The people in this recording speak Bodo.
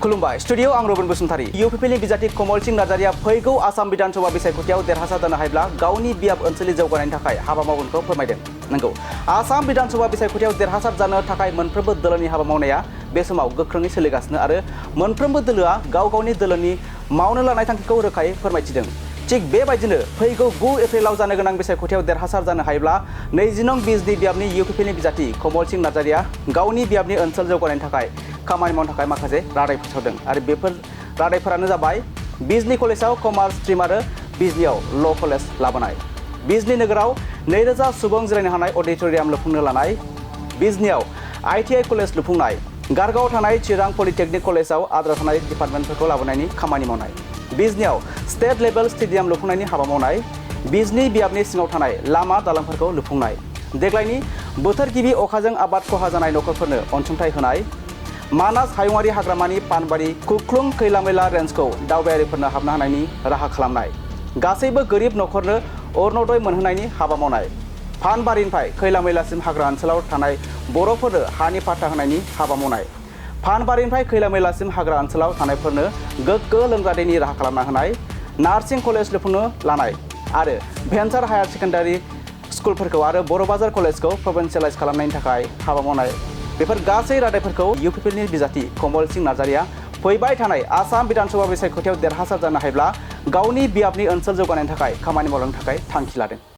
खुलुमबाय स्टुडियो आं रबिन बसुमतारी इउपिपिएलनि बिजाथि कमलस नार्जारिया फैगौ आसाम बिधानसभा बिसायख'थियाव देरहासार जानो हायोब्ला गावनि बियाब ओनसोलनि जौगानायनि थाखाय हाबा मावगोनखौ फोरमायदों। नंगौ, आसाम बिधानसभा बिसायख'थियाव देरहासार जानो थाखाय मोनफ्रोमबो दोलोनि हाबा मावनाया बे समाव गोख्रोङै सोलिगासिनो आरो मोनफ्रोमबो दोलोआ गाव गावनि दोलोनि मावनो लानाय थांखिखौ रोखायै फोरमायथिदों। थिग बेबायदिनो फैगौ 9 एप्रिलाव जानो गोनां बिसायख'थियाव देरहासार जानो हायोब्ला 20 नं बिजनि बियाबनि इउपिपिएलनि बिजाथि कमलस नार्जारिया गावनि बियाबनि ओनसोल जौगानायनि थाखाय खामानि मावनो थाखाय माखासे रादाय फोसावदों आरो बेफोर रादायफोरानो जाबाय बिजनि कलेजाव कमार्स स्ट्रीम आरो बिजनियाव ल' कलेज लाबोनाय, बिजनि नोगोराव 2000 सुबुं जिरायनो हानाय अडिट'रियाम लुफुंनो लानाय, बिजनियाव ITI कलेज लुफुंनाय, गारगावआव थानाय चिरां पलिटेकनिक कलेजाव आद्रा थानाय डिपार्टमेन्टफोरखौ लाबोनायनि खामानि मावनाय, बिजनियाव स्टेट लेभेल स्टेडियाम लुफुंनायनि हाबा मावनाय, बिजनि बियाबनि सिङाव थानाय लामा दालांफोरखौ लुफुंनाय, देग्लायनि बोथोर गिबि अखाजों आबाद खहा जानाय नखरफोरनो अनसुंथाइ होनाय, मानास हायुङारि हाग्रामानि पानबारि खुख्लुं खैला मैला रेन्जखौ दावबायारिफोरनो हाबनो हानायनि राहा खालामनाय, गासैबो गोरिब नखरनो अरुणोदय मोनहोनायनि हाबा मावनाय, पानबारिनिफ्राय खैला मैलासिम हाग्रा ओनसोलाव थानाय बर'फोरनो हानि पाट्टा होनायनि हाबा मावनाय, पानबारिनिफ्राय खैला मैलासिम हाग्रा ओनसोलाव थानायफोरनो गोग्गो लोंग्रा दैनि राहा खालामना होनाय, नार्सिं कलेज लुफुंनो लानाय आरो भेन्सार हायार सेकेन्डारि स्कुलफोरखौ आरो बर' बाजार कलेजखौ प्रभिन्सियेलाइज खालामनायनि थाखाय हाबा मावनाय, बेफोर गासै रादायफोरखौ इउपिपिएलनि बिजाथि कमलस नार्जारिया फैबाय थानाय आसाम बिधानसभा बिसायख'थियाव देरहासार जानो हायोब्ला गावनि बियाबनि ओनसोल जौगानायनि थाखाय खामानि मावलांनो थाखाय थांखि लादों।